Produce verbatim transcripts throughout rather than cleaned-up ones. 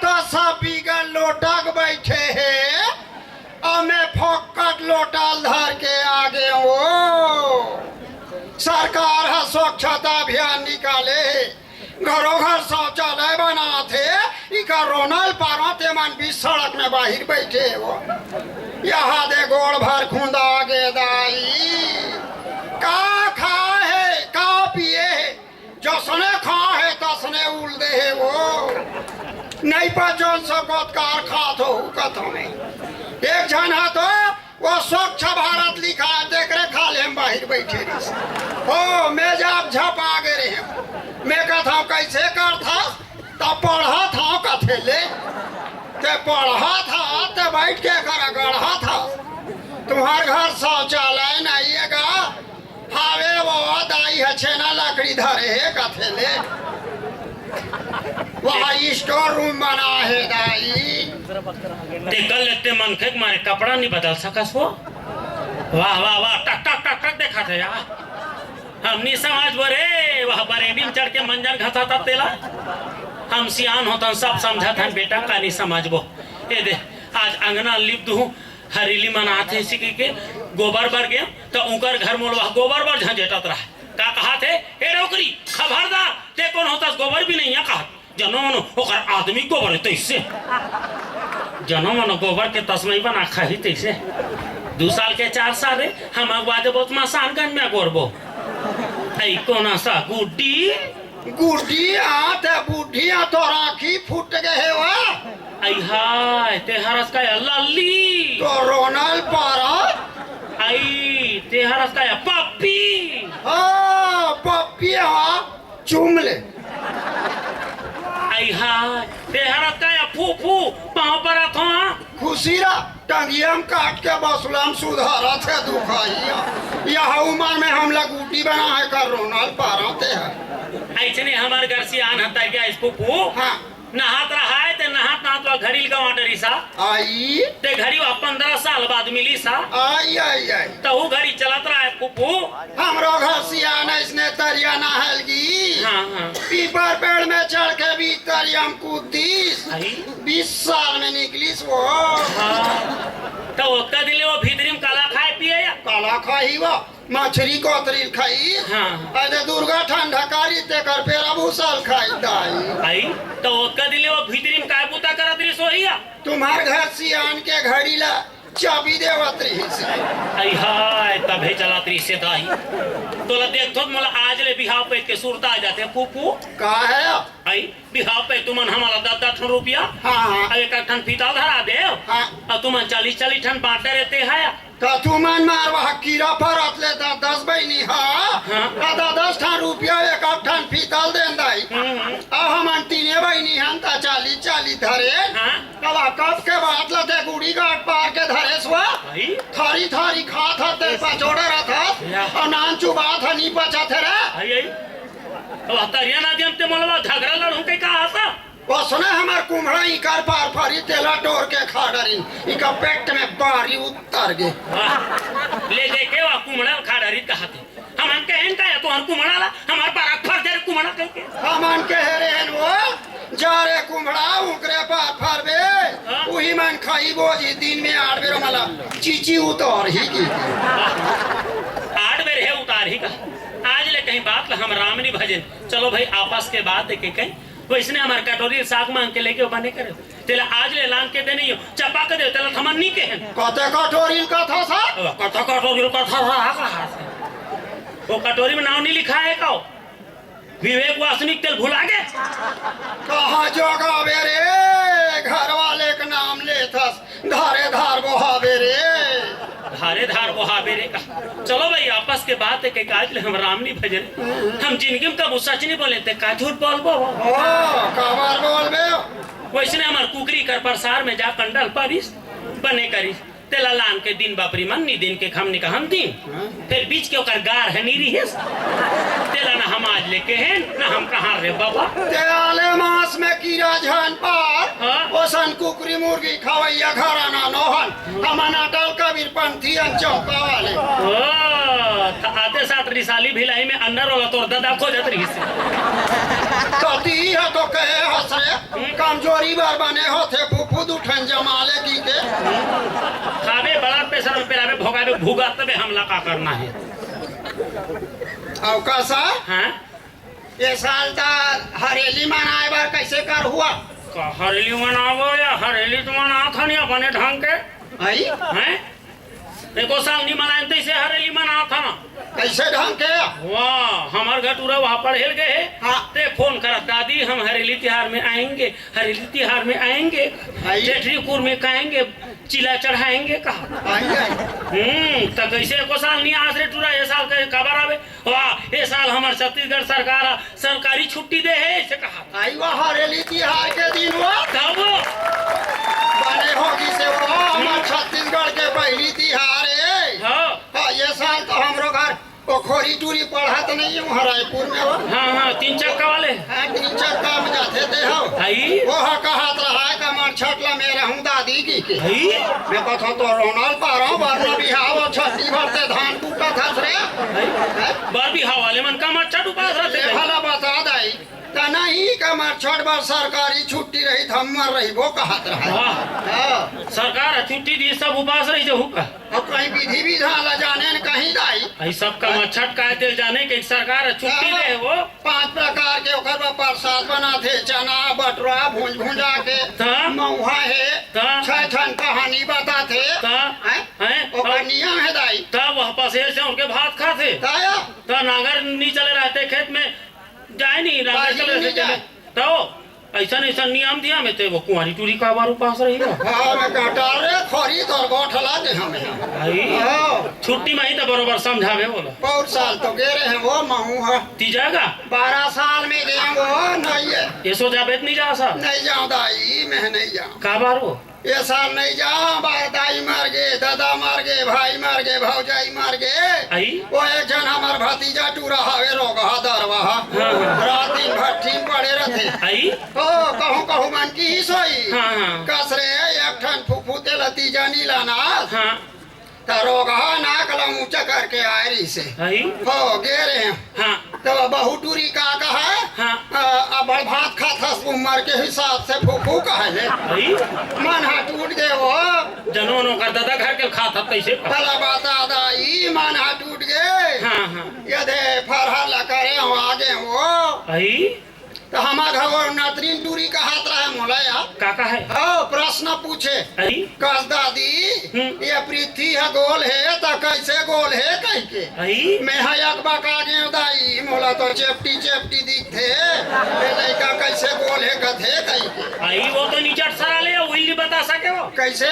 तो सब बिगर लोटा के बैठे हे, अउ मैं फोकट लोटा ल धर के आगे हूँ। सरकार ह स्वच्छता अभियान निकाले हे, घरो घर शौचालय बनात हे, इका रोना ल पारंव, ते मन बीच सड़क में बाहिर बैठे हो। यहाँ दे गोड़ भर खुंदा गे दाई, का खाए हे, का पिए हे, जसने खाए हे तसने उल दे हे वो। नहीं पचोन सकोत कार खात हो कथों में। एक झन हा तो वो स्वच्छ भारत लिखा हे, तेकरे खाल्हे म बाहिर बैठे रहिस। हो, मैं जाब झपा गे रहेंव। मैं कथंव, "कइसे करथस?" त पढ़त हंव कथे ले। ते पढ़त हस, ते बइठ के करा गढ़त हस। तुम्हर घर शौचालय नइ हे गा? हावे वो दाई ह छेना लकड़ी धरे हे कथे ले। वहाँ स्टोर रूम बना हे दाई। ते कल लेते मनखे के मारे कपड़ा नइ बदल सकस वो। वाह, वाह, वाह, टक, टक, टक, टक देखाथे यार। हम नइ समझबो रे, वह बरेली म चढ़ के मंजन घसाथस तेला। हम सियान होथन, सब समझथन बेटा, का नइ समझबो। ए दे, आज अंगना लिप दूहूँ, हरेली मन आथे इसी कहिके गोबर बर गेंव, त उंकर घर मोला वह गोबर बर झंझेटत रहय। का कहाथे, "ए डोकरी, खबरदार, ते कोन होथस गोबर बिनइया?" कहाथे, "जनो मनो ओकर आदमी गोबर हे तइसे। जनो मनो गोबर के तसमई बना खाही तइसे।" दू साल के चार साल रे, हम अगुवा दे बहुत मसानगंज में अगोरबो। अई कोन अस गुड्डी? गुड्डी आ, ते बुढ़िया तोर आँखी फूट गे हे वा। अई हाय, ते हरस का या लल्ली? तो रोना ल पारंव। अई, ते हरस का या पप्पी? हाँ, पप्पी हा, चूम ले। अई हाय, ते हरस का या फूफू, पाँव परत हंव। खुशी रह, टंगिया म काट के बसुला म सुधारथे दुखइया। यह उमर में हमला गुड्डी बनाए कर रोना ल पारंव ते ह। अइसने हमर घर सियान ह तरिया इस फूफू। हाँ। नहात रहय ते नहात नहात वह घड़ी ल गंवा डरिस हा। अई। ते घड़ी वह पंद्रह साल बाद मिलिस हा। अई, अई, अई। तहू घड़ी चलत रहय फूफू। हमरो घर सियान अइसने तरिया नहाय ल गिस। हाँ, हाँ। पीपर पेड़ में चढ़ के भी तरिया म कूद दिस। अई। बीस साल में निकलिस वो। हाँ। त ओतका दिन ले वो भीतरी म काला खाय पिए या? काला खाही वो, मछरी कोतरी ल खाही। हाँ। अरे दुर्गा ठंडा कारी तेकर पेरा भूसा ल खाही दाई। अई, त ओतका दिन ले वो भीतरी म काय बूता करत रहिस होही या? तुम्हर घर सियान के घड़ी ला चाबी देवत रहिस। अई हाय, तभे चलत रहिस हे दाई। तोला देखथों त मोला आज ले बिहाव पइत के सुरता आ जाथे फूफू। का हे? अई, बिहाव पइत तुमन हमला दस दस ठन रुपया, हाँ, हाँ। अउ एक एक ठन फीता धरा देव। हाँ। अउ तुमन चालीस चालीस ठन बांट डरे ते हा। त तुमन मार वह कीरा फरत ले दस दस बहिनी हा। हाँ। त दस दस ठन रुपया एक एक ठन फीता ल देन दाई। हम्म, हम्म। अउ हमन तीने बहिनी हन त चालीस चालीस धरे। हाँ। त वह कब के बात ल ते गुड़ी गांठ पार के धरेस वा। भाई। थारी थारी खात हस ते पचोड़े रहत हस। या। अउ नान चुबात ह नइ पचत हे रे। भाई, भाई। त वह तरिया नदी म ते मोला झगरा लड़हूं कहिके कहा हस। ओसने हमर कुम्हड़ा इकर पार फरी तेला टोर के खा डरिन, इकर पेट में बारी उतर गे। वाह, ले देखे वा कुम्हड़ा खा डरी कहाथे। हमन कहेन का या तोहर कुम्हड़ा ला, हमर पारा फर दे रे कुम्हड़ा कहिके। हमन कहे रहेन वो, जा रे कुम्हड़ा, उकरे पार फरबे, हाँ। उही मन खाही बोजी दिन में आठ बेर मला चीची उतारही की। आठ बेर हे उतारही का। आज ले कहीं बात ला हम राम नइ भजेन। चलो भाई, आपस के बात हे के कहीं वइसने हमर कटोरी साग मांग के लेके बने करे। तेला आज ले लांग के दे नइ हो, चपा के दे, तेला थमन नइ कहेन। कते कटोरी ल कथस? कते कटोरी ल कथस, हा, कहा से? वो कटोरी में नाव नइ लिखा हे का? विवेक वासनिक तेल भुला गे? कहाँ जोगावे रे, घर वाले के नाम लेथस। धारे धार बोहावे रे। धारे धार बोहावे रे का। चलो भाई, आपस के बात हे के काज ले हम राम नइ भजे रे। हम जिंदगी में कभू सच नइ बोले, ते का झूठ बोलबो? ओ, काबर बोलबे? वइसने हमर कुकरी कर परसार में जा कंडल परिस, बने करिस। तेला लान के दिन बापरी मन नी दिन के खमनी कहन दिन। हाँ। फेर बीच के ओकर गार ह नी रिहिस। तेला ना हम आज ले कहेन, ना हम कहां रे बाबा। ते आले मांस में कीरा झन पार, हाँ। ओसन कुकरी मुर्गी खवैया घराना नोहन। हमन अटल कबीर पंथी अन चौका वाले। ओ, त आते साथ रिसाली भिलाई में अंडर वाला तोर ददा खोजत रहिस। कती ह तो कहे ह रे, कमजोरी बर बने होथे फूफू, दू ठन जमा ले की के। खाबे blood pressure में पेराबे, भोगाबे भूगा, तबे हमला का करना हे। अउ का सा? हाँ? ये साल त हरेली मनाए बर कइसे करहू? का हरेली मनाबो या हरेली तो मनात हन या बने ढंग के। आई? हैं? एको साल नी मनाएन तइसे हरेली मनात हन। कइसे ढंग के? वाह, हमर घर टूरा वहाँ पढ़े ल गे हे। हाँ। ते फोन करत, "दादी, हम हरेली तिहार में आएंगे, हरेली तिहार में आएंगे, आई। जेठरी कुर में खाएंगे, चीला चढ़ाएंगे," कहा। आई, आई। हम्म, त कइसे एको साल नी आस रे टूरा, ये साल के काबर आबे? वाह, ए साल हमर छत्तीसगढ़ सरकार ह सरकारी छुट्टी दे हे, अइसे कहा। आई वाह, हरेली तिहार के दिन वो। तब वो। बने होगे से वो, हमर छत्तीसगढ़ के पहिली तिहार हे। हाँ। हाँ, ये साल तो हमरो घर वो खोरी टूरी पढ़त नहीं हे, वहाँ रायपुर में वो। हाँ, हाँ, तीन चक्का वाले। हाँ, तीन चक्का में जाथे ते हो। आई। वो हा कहत रहा हे कि हमर छठ ला में रहूँ दादी की के। आई। मैं कहत हँव तो रोनल पारा, वरना बिहाव छठी भर ते धान कूटत हस रे। आई। हैं? बर बिहाव वाले मन का मच्छर उपास रहते ये हैं। भला बता दाई, त नहीं का मच्छर बर सरकारी छुट्टी रही त हमर रहिबो कहत रहा। वाह। हाँ। सरकार ह छुट्टी दी, सब उपास रही जहू का। अब कहीं विधि विधान ला जाने न कहीं दाई। आई सब का मच्छर काय ते जाने के सरकार ह छुट्टी हाँ। दे वो। पांच प्रकार के ओकर बर प्रसाद बनाथे, चना, बटुरा, भूंज भुंजा के, त? मऊहा हे, त? छह ठन कहानी बताथे। त? हैं? हैं? ओकर नियम हे दाई। त वह पसेर से उनके भात खाथे। ताया? त नांगर नी चले रहते खेत में, जाए नी, नांगर बाजी चले नी रहते जाए। खेत में। तो अइसन, अइसन नियम दिया में ते वो कुंवारी टूरी काबर उपास रही हो? हाँ, मैं कहता रे खोरी तोर गोठला दे हमें। भाई, हाँ। छुट्टी में ही तो बरोबर समझावे बोला। बहुत साल तो गे रहे हैं वो महू है। तीजा का? बारह साल में गे हैं वो, नहीं है। ये सो जाबे त नहीं जा सा? नहीं जाऊँ दाई, मैं नहीं जाऊँ। काबर वो? ये साल नहीं जाऊँ, बा-, दाई मर गे, दादा मर गे, भाई मर गे, भौजाई मर गे। आई? वो एक झन हमर भतीजा टूरा हवे, रोगहा दरवा हा। हाँ, हाँ। रात दिन भट्ठी में पड़े रहते। आई? ओ, कहूँ, कहूँ मन की ही सोई। हाँ, हाँ। कस रे, एक ठन फूफू तेला तीजा नी लाना। हाँ। त रोगहा नाक ला ऊंचा करके आए रहिसे। हई? हो, गे रहे हैं। हाँ। त बहू टूरी का कहा? हाँ। अ, अब्बड़ भात खात हस, उम्र के हिसाब से फूफू कहे ले। हई? मन हा टूट गे वो। जनो नो कर दादा घर के खात हस तइसे। भला बता दाई, मन हा टूट गे। हाँ, हाँ। ये दे फरहर ला करे हो आगे वो। हई? त हमर घर नतरीन टूरी कहत रहे मोला यार। का कहे? हो, प्रश्न पूछे। अरे? कस दादी, हम्म। ये पृथ्वी ह गोल हे त कइसे गोल हे कहिके। अरे? मैं ह अकबका गेंव दाई, मोला तो चेपटी चेपटी दिखथे। ये लइका कइसे गोल हे कथे कहिके। आई वो तो निचट सरा ले, उही नी बता सके वो। कइसे?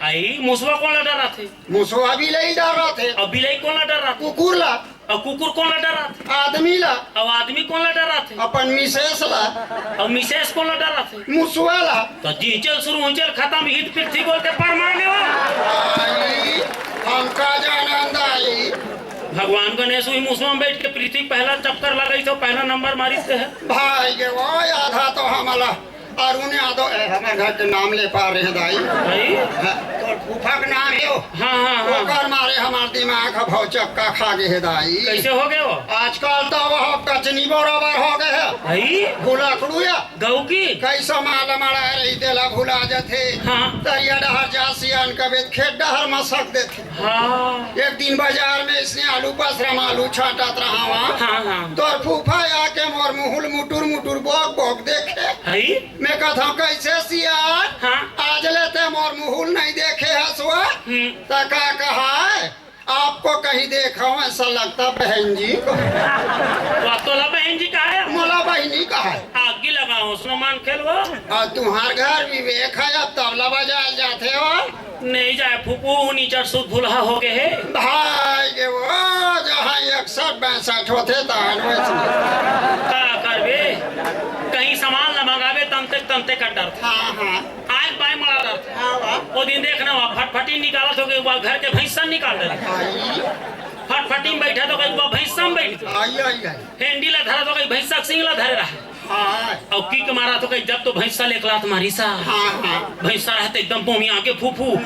आई मुसवा कोन ला डराथे? मुसवा बिलई डराथे। अब बिलई कोन ला डराथे? कुकुर ला। अउ कुकुर कोन ला डराथे? आदमी ला। अउ आदमी कोन ला डराथे? अपन मिसेस ला। अउ मिसेस कोन ला डराथे? मुसवा ला। त जिहँचल शुरू हुँचल खतम हित पृथ्वी गोल के परमान हे वो। भाई, हम का जानन दाई। भगवान गणेश उही मुसवा में बइठ के पृथ्वी पहला चक्कर लगाइस त पहला नंबर मारिस हे। भाई गे वो, आधा तो हमला अरुण यादव, ए, हमर घर के नाम ले पा रहे हैं दाई। भाई? हाँ, तोर फूफा के नाम हे वो। हाँ, हाँ, हाँ। ओकर मारे हमर दिमाग ह भौचक्का खा गे हे दाई। कइसे हो गे वो? आजकल तो वो कचनी बरोबर हो गे हे। भाई? भुलक्कड़ू या। गऊ की? कइसे माल मड़ा रही तेला भुला जाथे। हाँ। तरिया डहर जा सियान कबे खेत डहर मसक देथे। हाँ। एक दिन बाजार में इसने आलू पसरा म आलू छांटत रहा हँव। हाँ, हाँ। तोर फूफा आके मोर मुहुल मुटुर मुटुर बोक बोक देखे। हई? मैं कहत हँव, "कइसे सियान? हाँ। आज ले ते मोर मुहुल नहीं देखे हस वो?" हम्म। त का कहा है, "आपको कहीं देखा हूँ ऐसा लगता बहन जी को।" वा तोला बहन जी कहा है? मोला बहिनी कहा है। आगी लगाओ, उसमें मान खेलवा। अउ तुम्हार घर विवेक है, अब तबला बजाए ल जाथे हो। नहीं जाए फूफू, निचट सुध भुलहा हो गे हे। भाई गे वो, जहाँ इकसठ बैसठ होथे, तहाँ वइसने। का करबे? कहीं सामान ला मंगाबे, तंते, तंते कर डरथे। हाँ, हाँ। आए बाएं मड़ा डरथे। हाँ, वाह। वो दिन देखना, वहाँ फटफटी निकालत हो गई, वहाँ घर के भैंसा निकाल डरे। भाई। फटफटी में बैठा तो कहीं, वहाँ भैंसा में बैठ गई। आई, आई, आई। हेंडी ला धरा तो कहीं, भैंसा के सींग ला धरे रहा। हाँ। अउ किक मारा तो कहीं, जब तो भैंसा ले एक लात मारिस। हाँ, हाँ। भैंसा रहते एकदम बोमी आगे फूफू।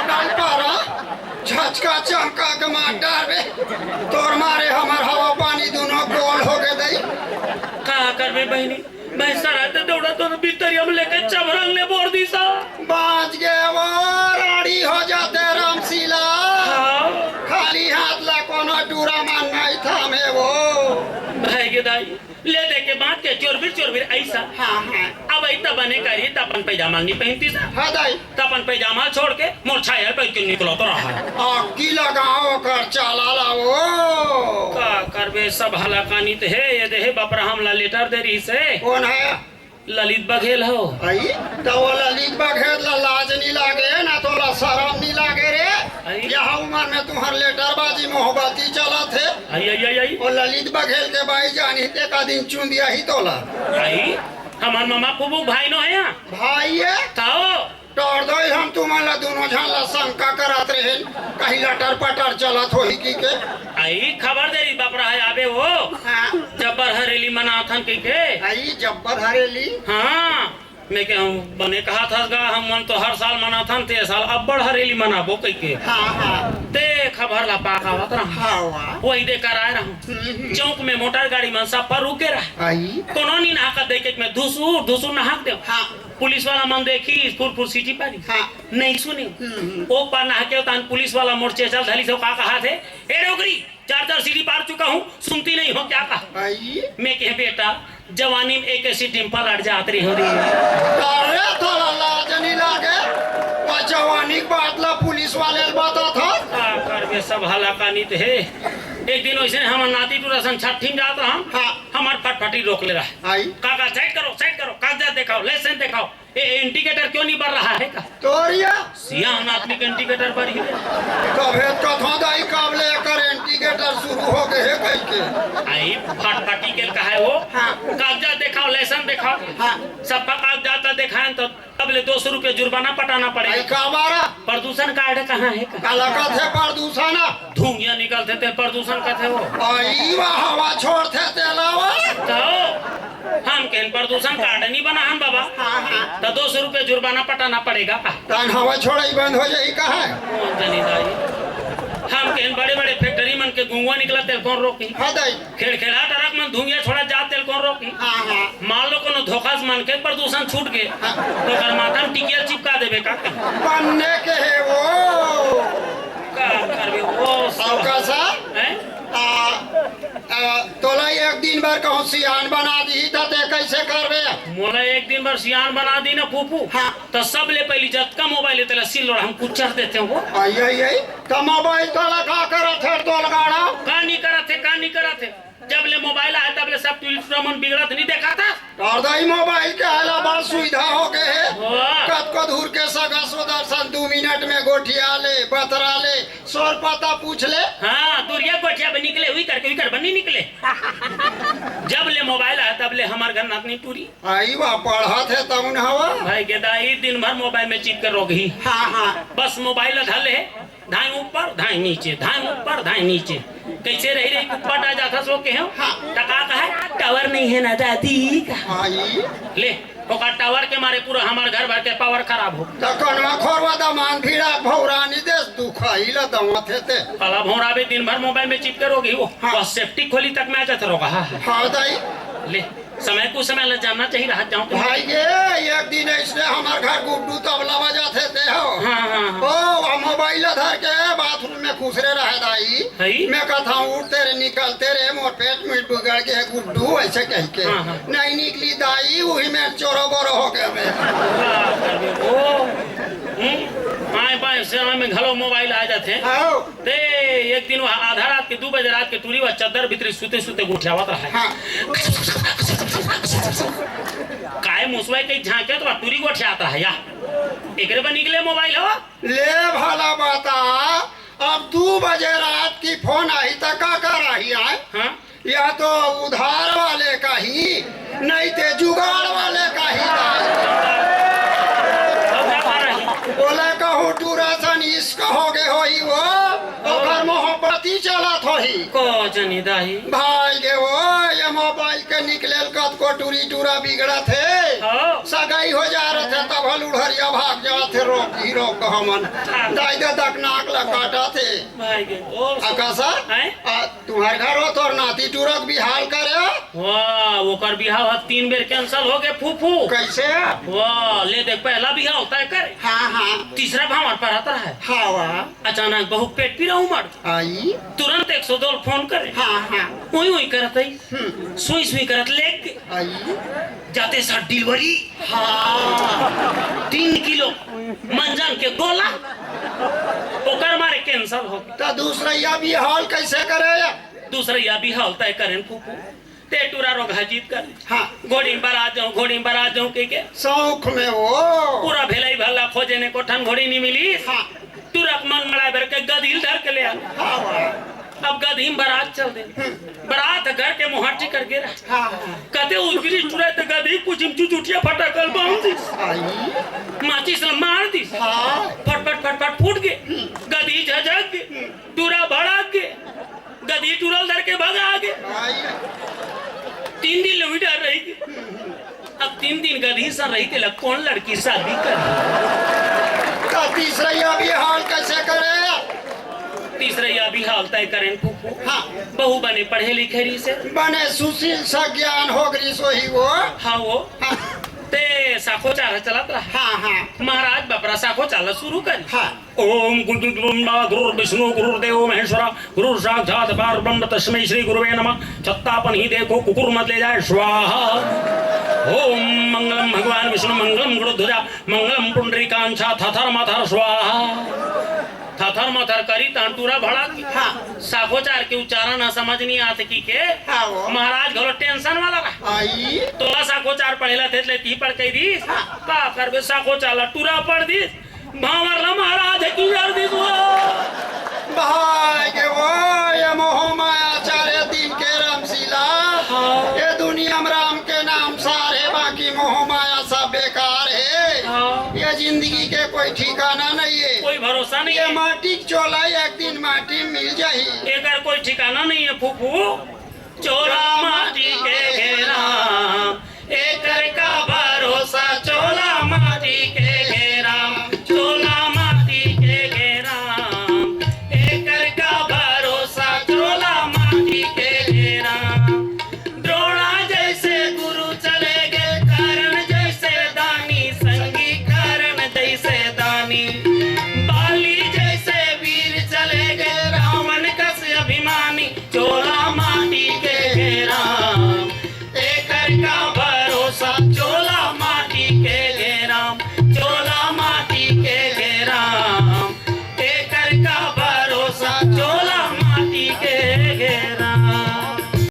डाल पारा, झचका चमका के मार डारबे। तोर मारे हमर हवा पानी दुनो गोल हो गे दई। का करबे बहिनी, भैंसा रहते दौड़ा तो भीतरिया में लेके चबरंग ले बोर दी सा। बाँच गे वो, राड़ी हो जाते रामशीला। हाँ। खाली हाथ ला कोनो टूरा मन नहीं थामे वो। भाई के दाई, ले दे के बाँच के चोरबिर चोरबिर ऐसा। हाँ, हाँ। अब ऐता बने करी त अपन पैजामा नहीं पहनती सा। हाँ दाई। त अपन पैजामा छोड़ के मोर छाया पहन के निकलो तो रहा। आगी लगाओ कर चाला लाओ। का करबे, सब हलाकानी त हे। ये देहे बपरा हमला लेटर दे रही से। कौन है? ललित बघेल हो। आई, त वो ललित बघेल ला लाज नहीं लागे ना, तोला शरम नहीं लागे रे। आई। यह उम्र में तुम्हार लेटरबाजी मोहब्बती चलत हे। आई, आई, आई, आई। वो ललित बघेल के बाई जानी ते का दिन चुंदिया ही तोला। आई, हमार मामा फूफू भाई नो है यहाँ। भाई है? ताओ। तोड़ दो ही हम तुमन ला दोनों झन ला शंका करत रहेन, कहीं लटर पटर चलत होही की के। आई खबर दे रही बपरा है आबे वो। हाँ। जब्बर हरेली मनाथन की के। आई जब्बर हरेली। हाँ, मैं के हम बने कहा था गा, हम मन तो हर साल मनाथन, ते साल अब्बड़ हरेली मनाबो कह के। हाँ, हाँ। ते खबर ला पाक आवत रहा। हाँ, वाह। वही दे कर आए रहा। हम्म, हम्म। चौक में मोटर गाड़ी मन सब पर रुके रहा। आई। कोनो नी नहाकत देखे मैं धुसुर, धुसुर नहाक दे। हाँ। पुलिस वाला मन देखी, फुर फुर सीटी पारी। हाँ। नहीं सुनी। हम्म, हम्म। ओ पार नहा के तान पुलिस वाला मोर चेचल धली से का कहा थे, "ए डोकरी, चार चार सीटी पार चुका हूँ, सुनती नहीं हो क्या?" कहा। आई। मैं कहे, "बेटा, जवानी में एक ऐसी डिम्पल अड़ जात रही हो रही है।" अरे, थोड़ा लाज नहीं लागे? वो जवानी के बात ला पुलिस वाले ला बता था। का करबे, सब हलाकानी त हे। एक दिन वैसे हमार नाती टूरा सन छठी में जात रहा, हाँ। हमार फटफटी रोक ले रहा। आई। "काका, साइड करो, साइड करो, कागजात दिखाओ, लाइसेंस दिखाओ।" ए, इंडिकेटर क्यों नहीं बर रहा है का? तोरिया। सियान आदमी के इंडिकेटर बर ही। तभे कथो दाई कब ले एकर इंडिकेटर शुरू हो गए है कह के। आई फटफटी के कहा है वो? हाँ। कागजात दिखाओ, लाइसेंस दिखाओ। हाँ। सबका कागजात दिखाएं तो तब ले दो सौ रुपये जुर्माना पटाना पड़ेगा। आई का बारा? प्रदूषण कार्ड कहाँ है का? काला कथे प्रदूषण? धुंगिया निकलथे ते प्रदूषण कथे वो। आई वाह, हवा छोड़थे ते लावा। तो हम कहन प्रदूषण कार्ड नहीं बना हन बाबा। हाँ, हाँ। तो दो सौ रुपये जुर्माना पटाना पड़ेगा। तन हवा छोड़ाई बंद हो जाई का है? कौन जनी दाई? हम कहन बड़े बड़े फैक्ट्री मन के गुंगवा निकला तेल कौन रोकी? हाँ दाई। खेड़खेड़ा ट्रक मन धुंगिया छोड़ा जा तेल कौन रोकी? हाँ, हाँ। मान लो कोनो धोखा से मन के प्रदूषण छूट गए, हाँ। तो ओकर माथा में टिकिया चिपका देबे का? बनने के है वो। का करबे वो? अउ का सा? हैं? आ, आ, तोला एक दिन बर कहूँ सियान बना दी त ते कैसे करबे? मोला एक दिन बर सियान बना दी ना फूफू, हाँ। तो सबले पहली जतका मोबाइल है तेला सिल लोड़ा हम कुचर देते हैं वो। आई, आई, आई। तो मोबाइल तोला का करत है तोलगाड़ा? का नहीं करत है, का नहीं करत है? जब ले मोबाइल आए तब ले सब टूरी टूरा मन बिगड़त नहीं देखा था। और दाई मोबाइल के आला बड़ सुविधा हो गए है। वाह। कतको दूर के सगा सोदर सन दू मिनट में गोठिया ले, बतरा ले, सोर पता पूछ ले। हाँ, दूरिया गोठिया बन निकले, हुई करके, हुई कर बन नहीं निकले। जब ले मोबाइल आए तब ले हमार घर नातनी टूरी। आई वाह, पढ़त है तब न हवा। भाई के दाई दिन भर मोबाइल में चिपके रोगही। हाँ, हाँ। बस मोबाइल ला धर ले, धाई ऊपर, धाई नीचे, धाई ऊपर, धाई नीचे। कैसे रही रही कुप्पा डा जाथा सो के हो? हाँ। त का कहे? टावर नहीं है ना दादी। आई। ले, ओका टावर के मारे पूरा हमार घर भर के पावर खराब हो। त कनवा खोरवा दमान भिड़ा भौरा नहीं देस दुखाई ला दवा थे ते। काला भौरा भी दिन भर मोबाइल में चिपके रोगही वो। हाँ। बस सेफ्टी खोली तक में आ जाता रोगा। हाँ, हाँ। हाँ, दाई। ले। समय कुछ समय ले जानना चाहिए, राहत जाऊं तो। भाई गे, एक दिन ऐसने हमार घर गुड्डू तबला बजाथे ते हो। हाँ, हाँ, हाँ। ओ, वो मोबाइल धर के बाथरूम में खुसरे रहे दाई। हई? मैं कहता हूँ, "उठते रे, निकलते रे, मोर पेट में बिगड़ गए गुड्डू," ऐसे कह के। हाँ, हाँ। नहीं निकली दाई, वही में चोरो बोरो हो गए मैं। वाह, करबे, ओ। हम्म? आए बाएं से में घलो मोबाइल आ जाते हैं। हाँ। ते एक दिन वह आधा रात के दू बजे रात के टूरी वह चद्दर भीतरी सुते सुते गोठियावत रहा है। हाँ। काय मुसवा के झांके तो वह टूरी गोठियात रहा है या। एकरे पर निकले मोबाइल हो। ले भला बता, अब दू बजे रात की फोन आई त का कर रही है? हाँ। या तो उधार वाले का ही, नहीं ते जुगाड़ वाले का ही। अब का कर रही? बोले कहूँ टूरा सन इश्क हो गए होई वो, ओकर मोहब्बती चलत होही। को जनी दाई। भाई गे वो, ये मोबाइल के निकलेल कतको टूरी टूरा बिगड़त हे। हाँ। सगाई हो जा रहे थे तब हल उड़हरिया भाग जात हे, रोक ही रोक हमन। हाँ। दाई दे दक नाक ला काटत हे। भाई गे, ओ। अकासा? हैं? आ, तुम्हार घर हो तोर नाती टूरा के बिहाल करे हो? वाह, ओकर बिहाव ह तीन बेर cancel हो गे फूफू। कैसे? वाह, ले देख, पहला बिहाव तय करे, हाँ हाँ। तीसरा भांवर परत रहा है, हाँ वाह। अचानक बहुत पेट पीरा उमड़, आई। तुरंत एक सौ दो ल फोन करे, हाँ हाँ। उई उई करत आई, हम्म। सुई सुई करत लेग गे, आई। जाते साथ delivery, हाँ। तीन किलो मंजन के गोला, ओकर मारे cancel हो गे। तो दूसरा या बिहाव ल कैसे करे? दूसरा या बिहाव ल तय करेन फूफू। ते टूरा रोगहा जिद कर, हाँ। घोड़ी म बरात जाऊं, घोड़ी म बरात जाऊं कहिके शौक में वो। पूरा भेलई भल्ला खोजेन, एको ठन घोड़ी नी मिलिस। हाँ। टूरा के मन मड़ाय बर के गदही ल धर के ले आन। हाँ, वाह। अब गदही म बरात चल दे। हम्म। बरात घर के मुहाटी कर गे रहा। हाँ, हाँ। कते उतरी टूरा त गदही पूछी म चुचुटिया फटाकल बांध दिस। आई। माचिस ल मार दिस। हाँ। फटफट फटफट फूट गे। हम्म। गदही झझक गे। हम्म। टूरा भड़क गे। गदही टूरा ल धर के भगा गे। आई। तीन दिन ले उही डहर रही गे। अब तीन दिन गदही सन रही, तेला कोन लड़की शादी करही? तो तीसरा या बिहाव ल कैसे करे? तीसरा या बिहाव ल तय करेन फूफू। हाँ। बहू बने पढ़े लिखे रहिसे। बने सुशील सज्ञान हो गे रहिस होही वो। हाँ वो। हाँ। ते साखोचार ह चलत रहा। हाँ, हाँ। महाराज बपरा साखोचार ल शुरू करिस। हाँ। ओम गुरुर्ब्रह्मा गुरुर्विष्णु गुरुर्देवो महेश्वरा गुरुर्साक्षात् परब्रह्म तस्मै श्री गुरुवे नमः। छत्ता पनही देखो कुकुर मत ले जाए स्वाहा। ओम मंगलम भगवान विष्णु मंगलम गरुड़ध्वजा मंगलम पुंडरीकांक्षा थथर मथर स्वाहा। थथर मथर करी तहन टूरा भड़क गे। हाँ। साखोचार के उच्चारण ह समझ नी आत कहिके। हाँ वो। महाराज घलो tension वाला रहा। आई। तोला साखोचार पढ़े ल आथे त ले तिही पढ़ कहि दिस। हाँ। का करबे साखोचार ल टूरा पढ़ दिस। भांवर ल महाराज ह किंजर दिस वो। भाई के वो, ये मोह माया चारे दिन के रमसीला। हाँ। ये दुनिया म राम के नाम सार हे, बाकी मोह माया सब बेकार हे। हाँ। ये जिंदगी के कोई ठिकाना नहीं है। कोई भरोसा नहीं ये है। माटी के चोला एक दिन माटी में मिल जाही। एकर कोई ठिकाना नहीं है फूफू। चोला